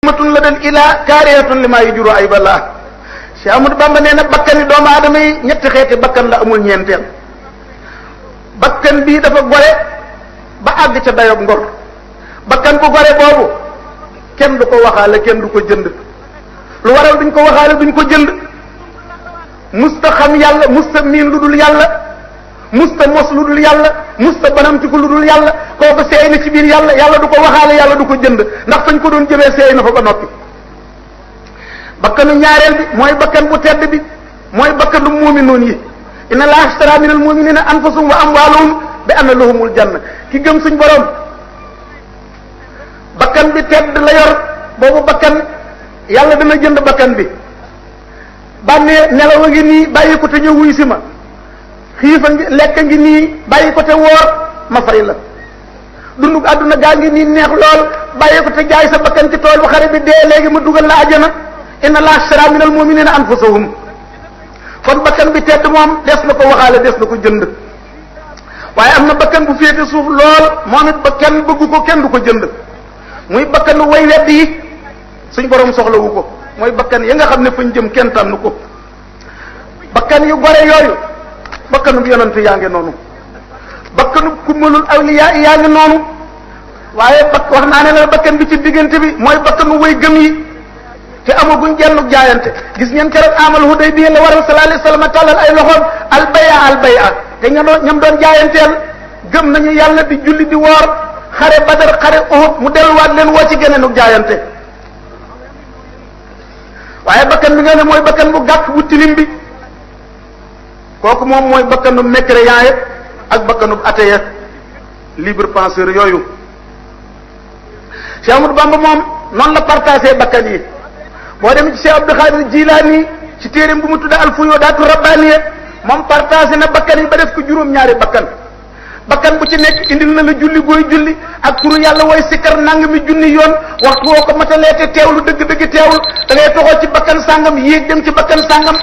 matun la dal ilaa kaariyatun li maa yujuru ay balaa Cheikh Amadou Bamba nee na bakkani doomu aadama yi ñetti xeeti bakkan la amul ñeenteel bakkan bii dafa gore ba àgg ca dayob ngor bakkan bu gore boobu kenn du ko waxaale kenn du ko jënd lu waral duñ ko waxaale duñ ko jënd musta xam yàlla musta miin lu dul yàlla musta mos lu dul yàlla musta banamtiku lu dul yàlla kooku seey na ci biir yàlla yàlla du ko waxaale yàlla du ko jënd ndax fañ ko doon jëmee seey na fa ba noppi bakkanu ñaareel bi mooy bakkan bu tedd bi mooy bakkanu mu'minoon yi inna allaha ashtara minal mu'minina anfusahum wa amwaalahum bi anna lahumul janna ki gëm suñ borom bakkan bi tedd la yor boobu bakkan yàlla dana jënd bakkan bi bànnee nelaw a ngi nii bàyyi ko te ñëw wuy si ma xiifa ngi lekk ngi nii bàyyi ko te woor ma fay la dundug àdduna gaa ngi nii neex lool bàyyi ko te jaay sa bakkan ci tool bu xare bi dee léegi ma dugal la ajana inna allaha ashtara minal mu'minina anfusahum kon bakkan bi tedd moom des na ko waxaale des na ko jënd waaye am na bakkan bu féete suuf lool moom it ba kenn bëggu ko kenn du ko jënd muy bakkanu way wedd yi suñ borom soxlawu ko mooy bakkan ya nga xam ne fañ jëm kenn tànn ko bakkan yu gore yooyu bakkanu yonent yaa ngi noonu bakkanu kummalul awliya yaa ngi noonu waaye wax naa ne la bakkan bi ci diggante bi mooy bakkanu way gëm yi te amaguñ genn jaayante gis ngeen keroog amal Hudaybiya la waral sallallahu alayhi wasallam tàllal ay loxoom albaya te ñam doon jaayanteel gëm nañu yàlla di julli di woor xare Badar xare Uhud mu delluwaat leen woo ci geneenu jaayante waaye bakkan bi nga ne mooy bakkan bu gàtt bu tilim bi kooku moom mooy bakkanu mécréant ya ak bakkanu athée libre penseur yooyu Cheikh Amadou Bamba moom noonu la partagé bakkan yi boo dem ci Cheikh Abdou Khadir Jilani ci téereem bu mu tudda al-Fuyudaatu Rabbaniya moom partagé na bakkan yi ba def ko juróom-ñaari bakkan bu ci nekk indil na la julli booy julli ak turu yàlla wooy sikkar nangami junni yoon waxtu woo ko matalee te teewlu dëgg-dëgg teewlu da ngay toxoo ci bakkan sàngam yéeg dem ci bakkan sàngam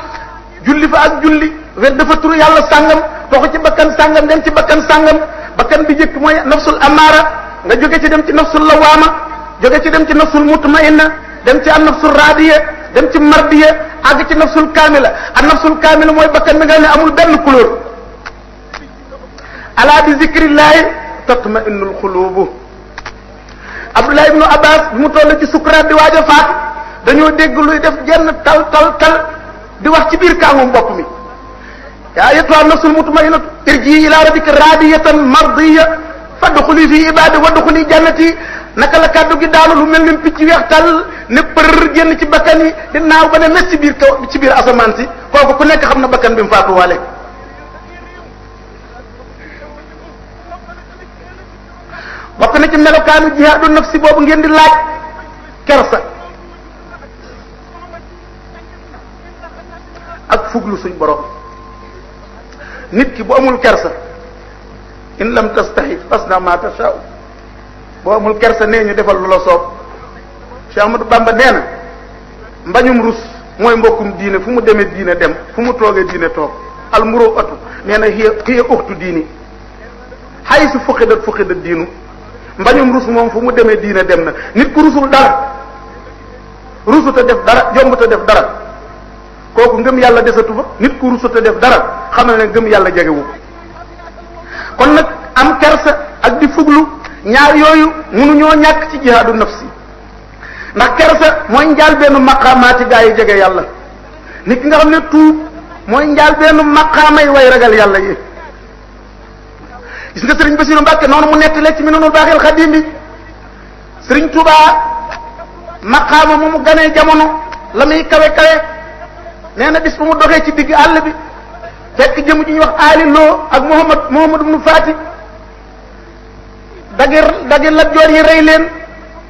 julli fa ak julli wet dafa turu yàlla sàngam toxo ci bakkan sàngam dem ci bakkan sàngam bakkan bi jëkk mooy nafsul amaara nga jóge ci dem ci nafsul lawaama jóge ci dem ci nafsul mutmainna dem ci an nafsul raadiya dem ci mardiya àgg ci nafsul kaamila an nafsul kaamila mooy bakkan bi nga ne amul benn couleur ala bi zikrillahi tatma'innul xulubu Abdullah ibnu Abbas bi mu toll ci sukuraat di waaj a faatu dañoo dégg luy def genn tal di wax ci biir kaamum bopp mi yaa ayyatuha nafsul mutma'innatu irji'i ila rabbika radiyatan mardiya fadxuli fi ibadi wadxuli jannati naka la kàddu gi daanu lu mel ni picc weex tal ne për génn ci bakkan yi di naaw ba ne mes ci biir kaw ci biir asamaan si kooku ku nekk xam na bakkan bi mu faatuwaale bokk na ci melokaanu jihaadu nafsi boobu ngeen di laaj kersa ak fuglu suñ borom nit ki bu amul kersa in lam tastahi fasna ma tasha boo amul kersa nee ñu defal lu la soob Cheikh Amadou Bamba nee na mbañum rus mooy mbokkum diine fu mu demee diine dem fu mu toogee diine toog almuro atu nee na hiya uxtu diini xay su fuqidat diinu mbañum rus moom fu mu demee diine dem na nit ku rusul dara rusuta def dara jombuta def dara kooku ngëm yàlla desatu fa nit ku rusuta def dara xam na ne ngëm yàlla jegewu kon nag am kersa ak di fuglu ñaar yooyu mënuñoo ñàkk ci jihaadu nafsi ndax kersa mooy njaal benn maqaamaati gaa yi jege yàlla nit ki nga xam ne tuub mooy njaal benn maqaamay way ragal yàlla yi gis nga sëriñ Basiru Mbàkke noonu mu nettalee ci Minanul Baaxil Xadiim bi sëriñ Tuubaa maqaama mu ganee jamono la muy kawe nee na bis bu mu doxee ci digg àll bi fekk jëm ji ñuy wax Ali Lo ak Muhammad ibnu Faati dagir la joor yi rey leen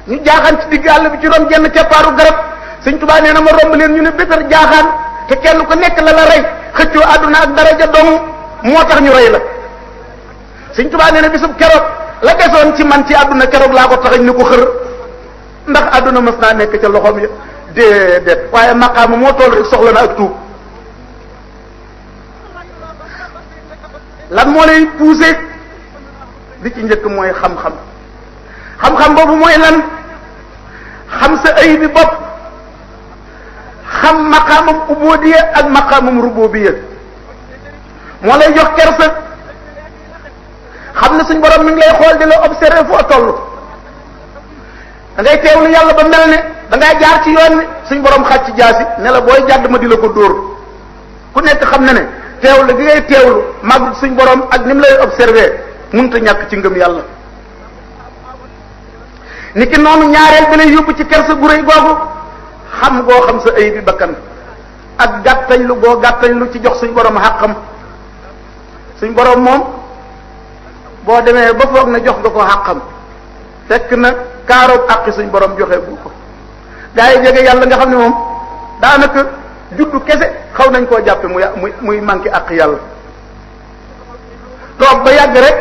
ñu jaaxaan ci digg àll bi ci ron genn keppaaru garab sëriñ Tuubaa nee na ma romb leen ñu ne bétar jaaxaan te kenn ku nekk la rey xëccoo àdduna ak daraja dong moo tax ñu rey la Sëñ Tuubaa nee na bisub keroog la desoon ci man ci àdduna keroog laa ko taxañ ni ko xër ndax àdduna mas naa nekk ca loxoom ya déedéet waaye maqaama moo toll rek soxla na ak tuub lan moo lay poussé bi ci njëkk mooy xam-xam boobu mooy lan xam sa ay bi bopp xam maqaamam ubudiyya ak maqaamam rububiyya moo lay jox kersa xam ne suñ borom mi ngi lay xool di la observer foo toll da ngay teewlu yàlla ba mel ne da ngay jaar ci yoon wi suñ borom xàcc jaasi ne la booy jàdd ma di la ko dóor ku nekk xam ne ne teewlu gi ngay teewlu màgg suñ borom ak ni mu lay observer mënta ñàkk ci ngëm yàlla. niki noonu ñaareel bi lay yóbbu ci kersa gu rëy googu xam goo xam sa ay bi bakkan ak gàttañlu goo gàttañlu ci jox suñ borom xàqam suñ borom moom boo demee ba foog na jox nga ko xàqam fekk na kaaroog àqi suñ borom joxe bu ko gaa yi jege yàlla nga xam ne moom daanaka juddu kese xaw nañ koo jàppe muy manqué àq yàlla toog ba yàgg rek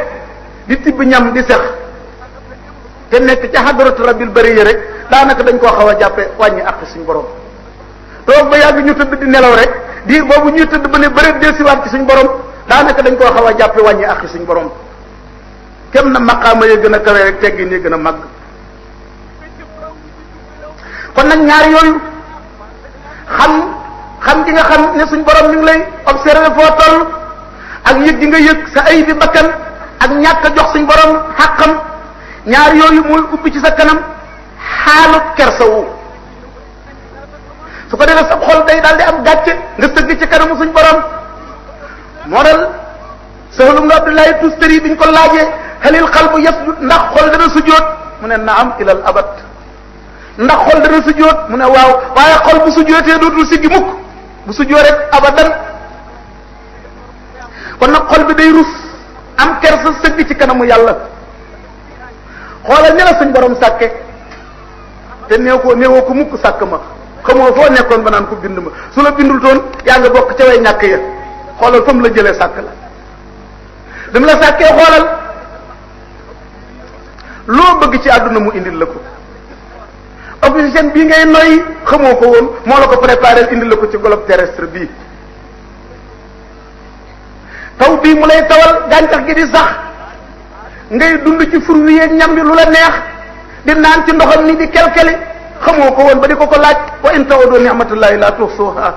di tibb ñam di sex te nekk ca hadratu rabbil bariya rek daanaka dañ koo xaw a jàppe wàññi àq suñ borom toog ba yàgg ñu tëdd di nelaw rek diir boobu ñuy tëdd ba ne bëreet delsiwaat ci suñ borom daanaka dañ koo xaw a jàppe wàññi àq suñ borom kem na maqaama ya gën a kawe rek teggin ya gën a màgg kon nag ñaari yooyu xam gi nga xam ne suñ borom mi ngi lay observé foo toll ak yëg gi nga yëg sa ay bi bakkan ak ñàkk a jox suñ borom xàqam ñaar yooyu mooy ubbi ci sa kanam xaalu kersawu su ko defee sa xol day daal di am gàcce nga sëgg ci kanamu suñ borom moo dal Sahlu ibn Abdullahi Tustari biñ ko laajee halil qalbu yasjud ndax xol dana sujjóot mu ne naam ilal abad ndax xol dana sujjóot mu ne waaw waaye xol bu sujjóotee dootul siggi mukk bu sujjóot rek abadan kon nag xol bi day rus am kersa sëgg ci kanamu yàlla xoolal ne la suñ borom sàkke te néewoo ko mukk sàkk ma xamoo foo nekkoon ba naan ko bind ma su la bindul toon yaa nga bokk ca way ñàkk ya xoolal fa mu la jëlee sàkk la dama la sàkkee xoolal loo bëgg ci àdduna mu indil la ko oxygène bii ngay noyyi xamoo ko woon moo la ko préparé indil la ko ci globe terrestre bii taw bii mu lay tawal gàncax gi di sax ngay dund ci fur wi yeeg ñam bi lu la neex di naan ci ndoxam ni di kelkeli xamoo ko woon ba di ko laaj wa in ta'udu ni'matallahi la tuhsuha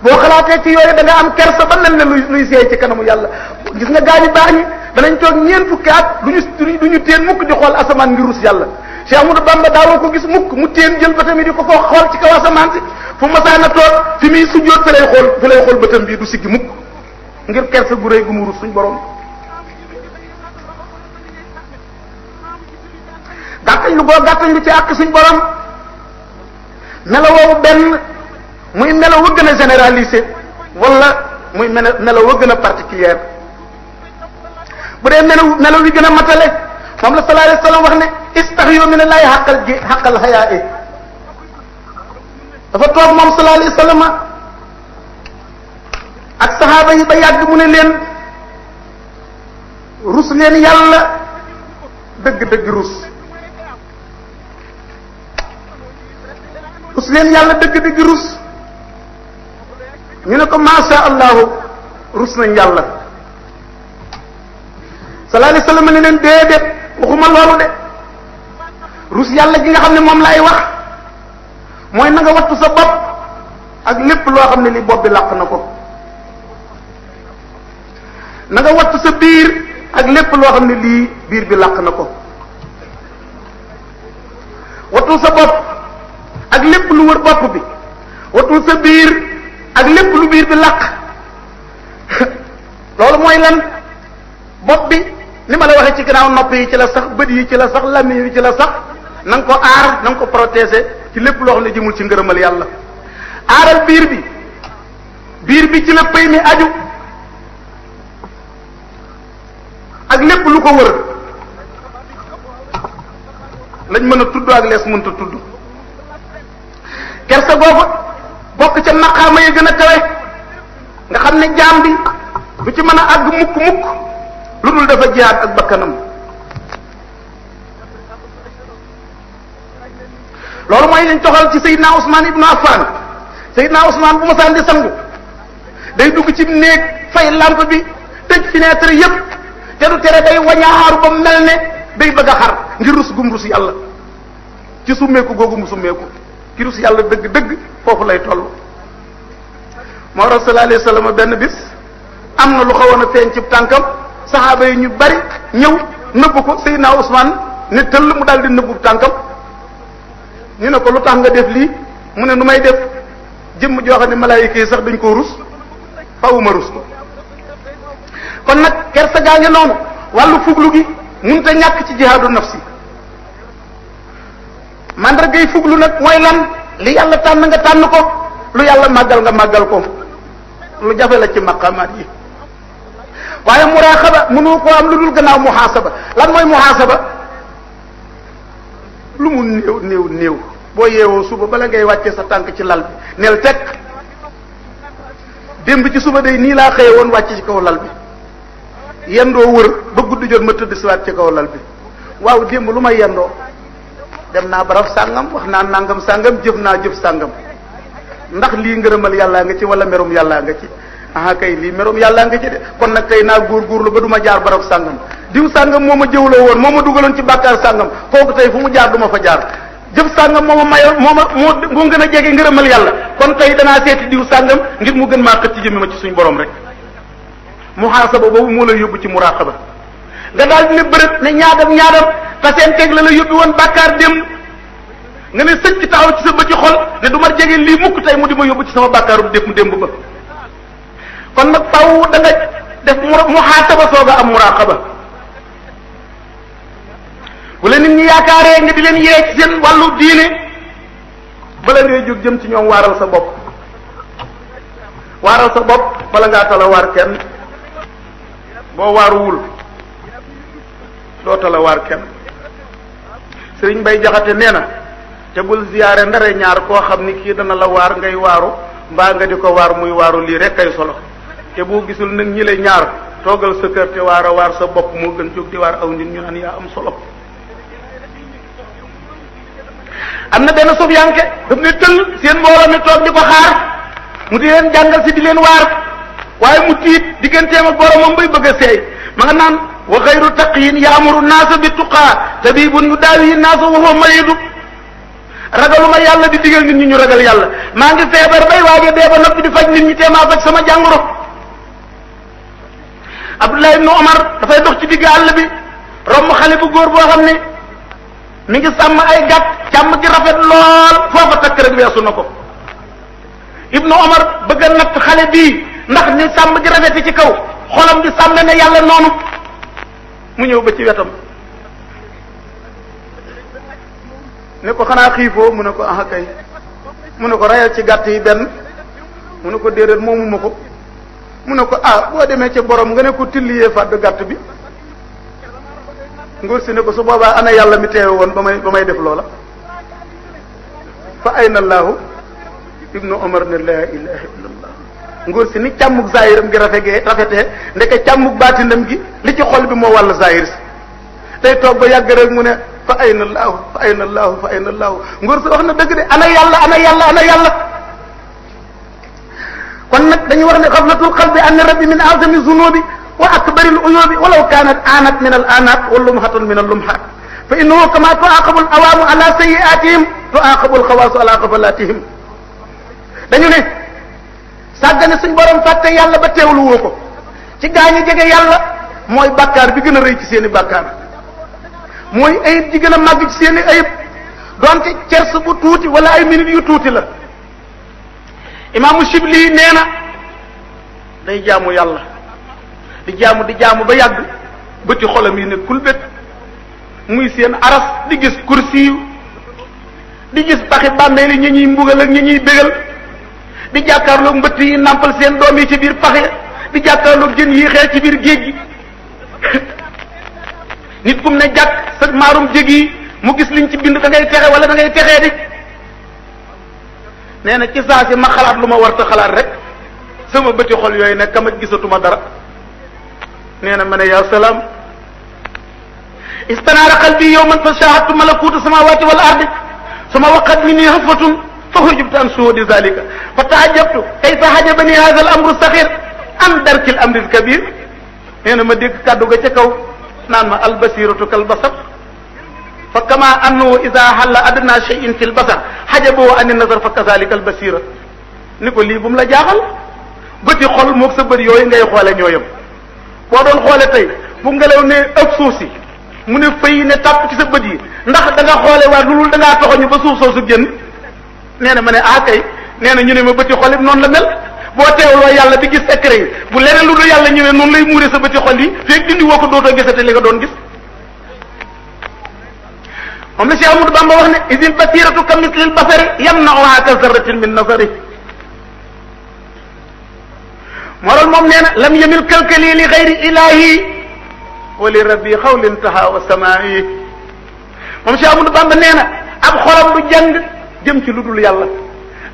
boo xalaatee ci yooyu da nga am kersa ba mel ne luy seey ci kanamu yàlla gis nga gaañu baax ñi danañ toog ñeent fukki at duñu téen mukk di xool asamaan ngir rus yàlla Cheikh Ahmadou Bamba daawoo ko gis mukk mu téen jël bëtam yi di ko foo xool ci kaw asamaan si fu masaana toog fi muy sujjóot fi lay xool bëtam bii du siggi mukk ngir kersa gu rëy gu mu rus suñ borom gàttañ lu ci àq suñ borom melo woowu benn muy melo wa gën a généralisé wala muy melo wa gën a particulier bu dee melo wi gën a matale moom la sallallahu alayhi wa sallam wax ne istahyu min allahi xaqal hayaa dafa toog moom sallallahu alayhi wa sallam ak saxaaba yi ba yàgg mu ne leen rus leen yàlla dëgg-dëgg rus leen yàlla dëgg-dëgg rus ñu ne ko masha allahu rus nañ yàlla sallallahu alayhi wa sallam ne leen déedéet waxuma loolu de rus yàlla gi nga xam ne moom laay wax mooy na nga wattu sa bopp ak lépp loo xam ne li bopp bi làq na ko na nga wattu sa biir ak lépp loo xam ne lii biir bi làq na ko wattu sa bopp ak lépp lu wër bopp bi wattu sa biir ak lépp lu biir bi làq loolu mooy lan bopp bi ni ma la waxee ci gannaaw nopp yi ci la sax bët yi ci la sax làmmiñ yi ci la sax na nga ko aar na nga ko protéger ci lépp loo xam ne jëmul ci ngërëmal yàlla aaral biir bi ci la pëy mi aju ak lépp lu ko wër lañ mën a tudd ak lees mënta tudd kersa googu bokk ca maqaama yi gën a kawe nga xam ne jaam bi du ci mën a àgg mukk lu dul dafa jihaad ak bakkanam loolu mooy lañ toxal ci Seydina Ousmane ibnu Affan Seydina Ousmane bu ma saan di sangu day dugg ci néeg fay lampe bi tëj fenêtre yépp te du tere day wañaaru ba mel ne day bëgg a xar ngir rus gum rus yàlla ci summeeku googu mu summeeku ki rus yàlla dëgg-dëgg foofu lay toll. moo rasul sallallahu alayhi wasallam benn bis am na lu xawoon a feeñ ci tànkam saxaaba yi ñu bari ñëw nëbb ko Seydina Ousmane ne tëll mu daal di nëbbu tànkam ñu ne ko lu tax nga def lii mu ne nu may def jëmm joo xam ne malaayika yi sax dañ koo rus fawuma rus ko. kon nag kersa gaa ngi noonu wàllu fuglu gi mënut a ñàkk ci jihaadu nafsi. mandargay fuglu nag mooy lan li yàlla tànn nga tànn ko lu yàlla màggal nga màggal ko lu jafe la ci maqamaat yi. waaye muraaxaba mënu koo am lu dul gannaaw muhaasaba. lan mooy muhaasaba? lu mu néew boo yeewoo suba bala ngay wàcce sa tànk ci lal bi neel teg démb ci suba day nii laa xëye woon wàcc ci kaw lal bi yendoo wër ba guddi jot ma tëdd siwaat ci kaw lal bi. waaw démb lu ma yendoo dem naa barab sàngam wax naa nangam sàngam jëf naa jëf sàngam ndax lii ngërëmal yàllaa nga ci wala merum yàllaa nga ci? aha kay lii merum yàllaa nga ci de kon nag kay naa góorgóorlu ba du ma jaar barab sàngam diw sàngam moo ma jëwloo woon moo ma dugaloon ci bàkkaar sàngam kooku tey fu mu jaar du ma fa jaar. jëf sàngam moo ma mayoon moo gën a jege ngërëmal yàlla kon tey danaa seeti diw sàngam ngir mu gën maa xëcc ci jëmmi ma ci suñ borom rek. muhaasaba boobu moo lay yóbbu ci muraqaba nga daal di ne bërët ne ñaadam te seen teg la yóbbu woon bàkkaar dem nga ne sëcc taxaw ci sa bëti xol ne du ma jege lii mukk tey mu di ma yóbbu ci sama bàkkaaru démb ba. kon nag faw da nga def muhaasaba sooga am muraqaba. bu la nit ñi yaakaaree nga di leen yee ci seen wàllu diine bala ngay jóg jëm ci ñoom waaral sa bopp bala ngaa tala waar kenn. boo waaruwul doo tala waar kenn. Sëriñ Bay Jaxate nee na te bul ziyaare ndare ñaar koo xam ni kii dana la waar ngay waaru mbaa nga di ko waar muy waaru lii rek kay solo te boo gisul nag ñi lay ñaar toogal sa kër te waar a waar sa bopp moo gën jóg di waar aw nit ñu naan yaa am solo. am na benn sufyanke daf ne tël seen mbooloo mi toog di ko xaar mu di leen jàngal si di leen waar waaye mu tiit digganteem ak boromam bay bëgg a seey ma nga naan wa xayru taqiyin yaamuru naasa bi tuqaa tabibun yu daawi naasa wa huwa maridu ragaluma yàlla di digal nit ñi ñu ragal yàlla maa ngi feebar bay waaje dee ba noppi di faj nit ñi te maa faj sama jàngoro. Abdullah ibnu Omar dafay dox ci digg àll bi romb xale bu góor boo xam ne mi ngi sàmm ay gàtt càmm gi rafet lool foofa takk rek weesu na ko. Ibnu Omar bëgg a natt xale bii ndax ni sàmm gi rafeti ci kaw xolam di sàmm ne yàlla noonu mu ñëw ba ci wetam ne ko xanaa xiifoo mu ne ko ah kay mu ne ko rayal ci gàtt yi benn mu ne ko déedéet moomuma ko mu ne ko ah boo demee ca borom nga ne ko tilliyee fàdd gàtt bi. nguur si ne ko su boobaa ana yàlla mi teewe woon ba may def loola. fa ayna allahu ibnu Omar ne laa ilaha illallah. nguur si ni càmmug zahiram gi rafetee ndeke càmmug baatinam gi li ci xol bi moo wàll zahir si tey toog ba yàgg rek mu ne fa ayna allahu fa ayna allahu fa ayna allahu nguur si wax na dëgg de ana yàlla. kon nag dañuy wax ne xaflatul qalbi an rabbi min azami zunubi wa akbaril uyubi walaw kanat aanat min al aanat wa lumhatun min al lumhat fa innahu kama tuaqabu al awaamu ala sayiatihim tuaqabu al xawaasu ala xafalatihim. dañu ne sàggane suñ borom fàtte yàlla ba teewlu woo ko ci gaañu jege yàlla mooy bàkkaar bi gën a rëy ci seen i bàkkaar mooy ayib ji gën a màgg ci seen i ayib donte cers bu tuuti wala ay minutes yu tuuti la. imaamu Shibli nee na day jaamu yàlla di jaamu ba yàgg bëti xolam yi ne kulbét muy seen aras di gis kursi di gis paxi bàmmeel yi ñi ñuy mbugal ak ñi ñuy bégal di jàkkaarloog mbëtt yi nàmpal seen doom yi ci biir paxe di jàkkaarloog jën yi xeer ci biir géej gi nit kum ne jàkk sa maarum jég yi mu gis liñ ci bind da ngay texe wala da ngay texee di nee na ci saa si ma xalaat lu ma warta xalaat rek sama bëti xol yooyu ne kama gisatuma dara nee na ma ne yaa salaam istanaara qalbi yawman fa shahadtu malakuta samawati wal ardi suma waqat minni hafatun fa hujibtu an suhudi zalika fa taajabtu kayfa hajabani hadha al amru saxir an darki al amri al kabir nee na ma dégg kàddu ga ca kaw naan ma albasiratu kal basar fa kama annahu ida halla adna shay'in fil basar hajabahu an nazar fa kazalika al basira ni ko lii bu mu la jaaxal bëti xol moog sa bët yooyu ngay xoole ñooyam boo doon xoole tey bu ngelaw ne ëpp suuf si mu ne fëy ne tàpp ci sa bët yi ndax da nga xoole waa lulul da ngaa toxoñu ba suuf soosu génn nee na ma ne kay nee na ñu ne ma bëti xol it noonu la mel boo teewloo yàlla di gis secret yi bu leneen lu dul yàlla ñëwee noonu lay muure sa bëti xol yi feeg dindi woo ko dootoo gisate li nga doon gis moom la Cheikh Amadou Bamba wax ne idil basiratu ka mislil basari yamna'uha ka zarratin min nazari moral moom nee na lam yamil kalkali li xayri ilahi wa li rabbi xawlin taha wa samaa'i moom Cheikh Amadou Bamba nee na ab xolam du jàng jëm ci lu dul yàlla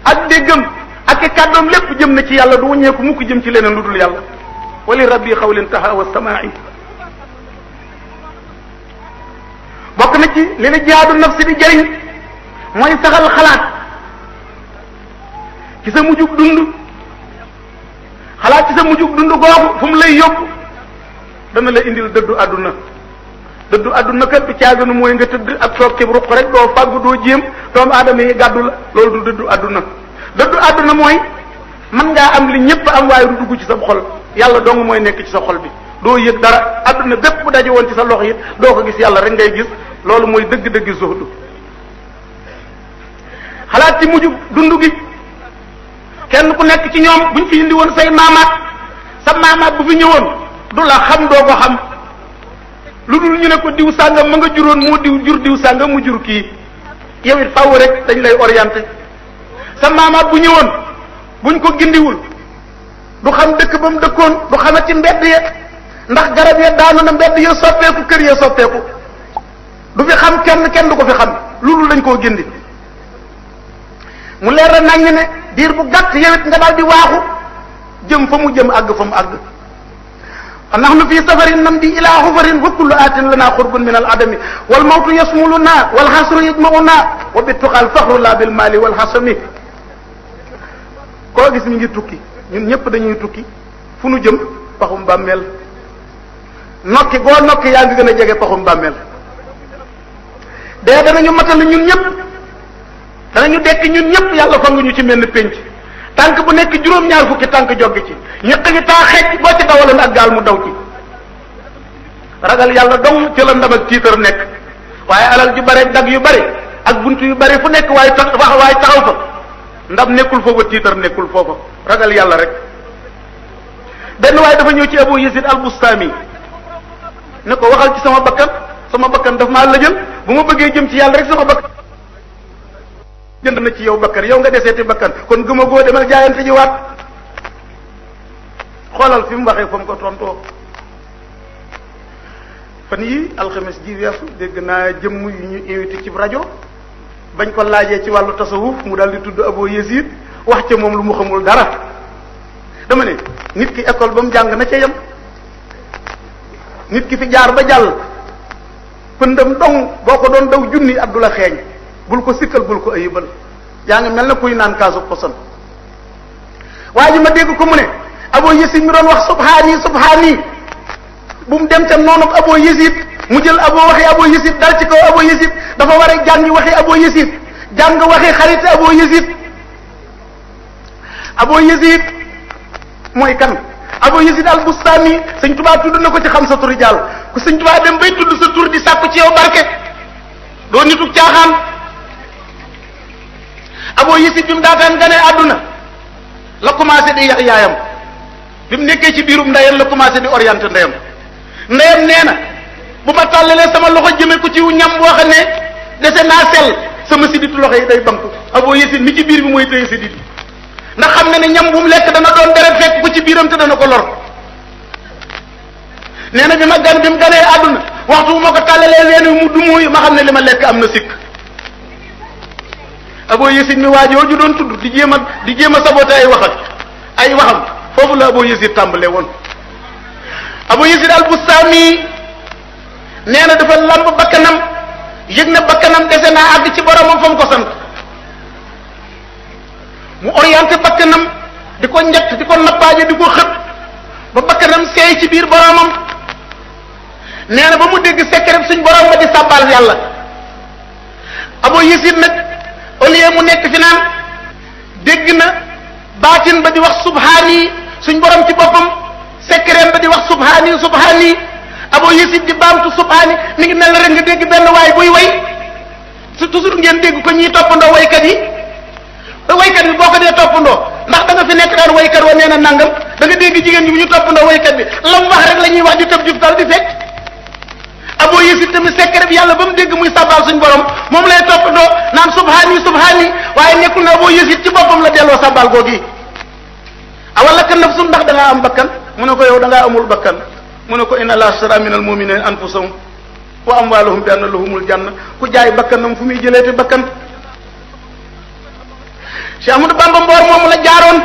ak déggam ak kàddoom lépp jëm na ci yàlla du wëññeeku mukk jëm ci leneen lu dul yàlla wa li rabbi xawlin taha wa samaa'i bokk na ci li la jihaadu nafsi di jëriñ mooy saxal xalaat ci sa mujjug dund xalaat ci sa mujjug dund googu fu mu lay yóbbu dana la indil dëddu àdduna kat bi caaganu mooy nga tëdd ak toog ci ruq rek doo fàggu doo jéem doomu aadama yi gàddu la loolu du dëddu àdduna mooy mën ngaa am li ñëpp am waaye du dugg ci sa xol yàlla dong mooy nekk ci sa xol bi doo yëg dara àdduna bépp bu daje woon ci sa loxo it doo ko gis yàlla rek ngay gis loolu mooy dëgg-dëgg zuhdu xalaat ci mujj dund gi kenn ku nekk ci ñoom buñ fi indi woon say maamaat sa maamaat bu fi ñëwoon du la xam doo ko xam lu dul ñu ne ko diw sàngam ma nga juróon moo jur diw sàngam mu jur kii yow it faaw rek dañ lay orienté sa maamaat bu ñëwoon buñ ko gindiwul du xam dëkk ba mu dëkkoon du xamati mbedd ya ndax garab ya daanu na mbedd ya soppeeku kër ya soppeeku du fi xam kenn du ko fi xam loolu dañ koo gindi mu leer la nañ ne diir bu gàtt yewit nga daal di waaxu jëm fa mu jëm àgg fa mu àgg nahnu fi safarin namdi ila xufarin wa kullu atin lana xurbun min al adami wal mawtu yasmuluna wal xasru yajmauna wa bittuqal faxru la bil mali wal xasami koo gis mi ngi tukki ñun ñëpp dañuy tukki fu nu jëm paxum bàmmeel nokki goo nokki yaa ngi gën a jege paxum bàmmeel dee danañu matal ñun ñëpp danañu dekk ñun ñëpp yàlla fangu ñu ci menn pénc tànk bu nekk juróom-ñaar fukki tànk joggi ci ñëq gi taa xeej boo ci dawaloon ak gaal mu daw ci ragal yàlla dong ci la ndam ak tiitar nekk waaye alal ju bare dag yu bare ak bunt yu bare fu nekk waaye taxaw fa ndam nekkul foofa tiitar nekkul foofa ragal yàlla rek benn waaye dafa ñëw ci Abu Yazid al-Bustami ne ko waxal ci sama bakkan daf maa lëjal bu ma bëggee jëm ci yàlla rek sama bakkan jënd na ci yow bakkan yow nga deseeti bakkan kon gëma goo demal jaayante ji waat xoolal fi mu waxee fa mu ko tontoo fan yi alxames ji weesu dégg naa jëmm yu ñu invité ci rajo bañ ko laajee ci wàllu tasawuf mu daal di tudd Abu Yazid wax ca moom lu mu xamul dara dama ne nit ki école ba mu jàng na ca yem nit ki fi jaar ba jàll pëndam dong boo ko doon daw junni at du la xeeñ bul ko sikkal bul ko ayibal yaa ngi mel na kuy naan kaasu poson waa ji ma dégg ko mu ne Abu Yazid mi doon wax subhaani bu mu dem ca noonu Abu Yazid mu jël waxi Abu Yazid dal ci kaw Abu Yazid dafa war a jàngi waxi Abu Yazid jàng waxi xarit Abu Yazid Abu Yazid mooy kan Abu Yazid al-Bustami sëñ Tuubaa tudd na ko ci xam sa turi jàll ku sëñ Tuubaa dem bay tudd sa tur di sàkku ci yow barke doo nitu caaxaan Abu Yazid bi mu daataan gane àdduna la commencé di yàq yaayam bi mu nekkee ci biirum ndeyam la commencé di orienté ndeyam nee na bu ma tàllalee sama loxo jëme ko ci ñam boo xam ne dese naa sell sama sidditu loxo yi day banku Abu Yazid mi ci biir bi mooy tëye siddit ndax xam na ne ñam bu mu lekk dana doon deret fekk ko ci biiram te dana ko lor nee na bi mu ganee àdduna waxtu bu ma ko tàllalee leen mu dumóoyu ma xam ne li ma lekk am na sikk Abu Yazid mi waajoo ju doon tudd di jéem a saboté ay waxam foofu la Abu Yazid tàmbalee woon Abu Yazid al-Bustami nee na dafa lamb bakkanam yëg na bakkanam dese naa àgg ci boromam fa mu ko sant mu orienté bakkanam di ko njëkk di ko nappaaje di ko xët ba bakkanam seey ci biir boromam nee na ba mu dégg secret suñ borom ba di sàbbaal yàlla Abu Yazid nag au lieu mu nekk fi naan dégg na baatin ba di wax subhaani suñ borom ci boppam secret ba di wax subhaani subhaani Abu Yazid di baamtu subhaani mi ngi mel ne rek nga dégg benn waay buy way su toujours ngeen dégg ko ñiy toppandoo waykat yi te waykat bi boo ko dee toppandoo ndax da nga fi nekk daan waykat wa nee na nangam da nga dégg jigéen ñi bu ñu toppandoo waykat bi lam wax rek la ñuy wax di tëb jub dal di fekk. Abu Yazid tamit secret bi yàlla ba mu dégg muy sabal suñ borom moom lay toppandoo naan subhaani subhaani waaye nekkul na Abu Yazid ci boppam la delloo sabal googi awala ka nafsun ndax da ngaa am bakkan mu ne ko yow da ngaa amul bakkan mu ne ko inna Allaha ashtara minal mu'minina anfusahum wa amwaalahum bi anna lahumul janna ku jaay bakkanam fu muy jëleete bakkan. Cheikh Ahmadou Bamba Mboor moom la jaaroon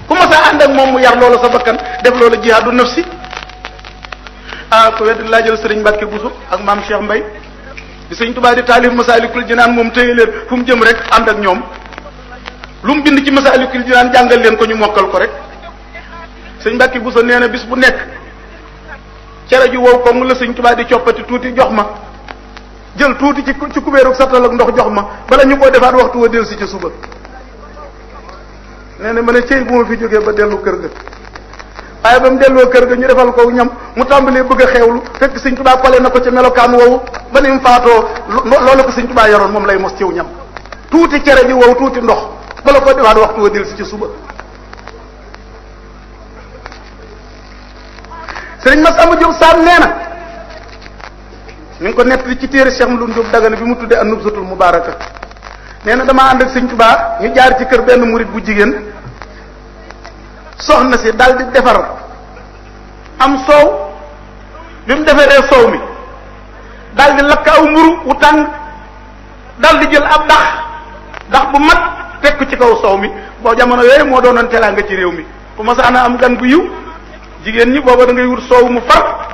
ku ma sa ànd ak moom mu yar loolu sa bakkan def loolu jihaadu nafsi ku wedd laa jël Sëriñ Mbàkke Buso ak maam Cheikh Mbay di Sëriñ Tuubaa di taalif Masaalikul Jinaan moom téye leen fu mu jëm rek ànd ak ñoom lu mu bind ci Masaalikul Jinaan jàngal leen ko ñu mokkal ko rek. Sëriñ Mbàkke Buso nee na bis bu nekk cere ju wow koŋ la Sëriñ Tuubaa di coppati tuuti jox ma jël tuuti ci kubéeru sattal ak ndox jox ma bala ñu koo defaat waxtu wa dellu si ci suba. nee na ma ne cey bu ma fi jógee ba dellu kër ga waaye ba mu delloo kër ga ñu defal ko ñam mu tàmbalee bëgg a xeewlu fekk Sëriñ Tuubaa kole na ko ca melokaan woowu ba ni mu faatoo loolu ko Sëriñ Tuubaa yoroon moom lay mos ciw ñam tuuti cere ji wow tuuti ndox bala ko defaat waxtu wa dellu si ci suba. Sëriñ Masamba Diop Sam nee na ñu ngi ko nettali ci téere Cheikh Mouloud Diop Dagana bi mu tuddee an-Nubzatul Mubaaraka nee na damaa ànd ak Sëriñ Tuubaa ñu jaar ci kër benn murit bu jigéen soxna si dal di defar am soow bi mu defaree soow mi dal di lakk aw mburu wu tàng dal di jël ab dax bu mag teg ko ci kaw soow mi boo jamono yooyu moo doonoon teraanga ci réew mi bu ma saana am gan gu yiw jigéen ñi booba da ngay wut soow mu far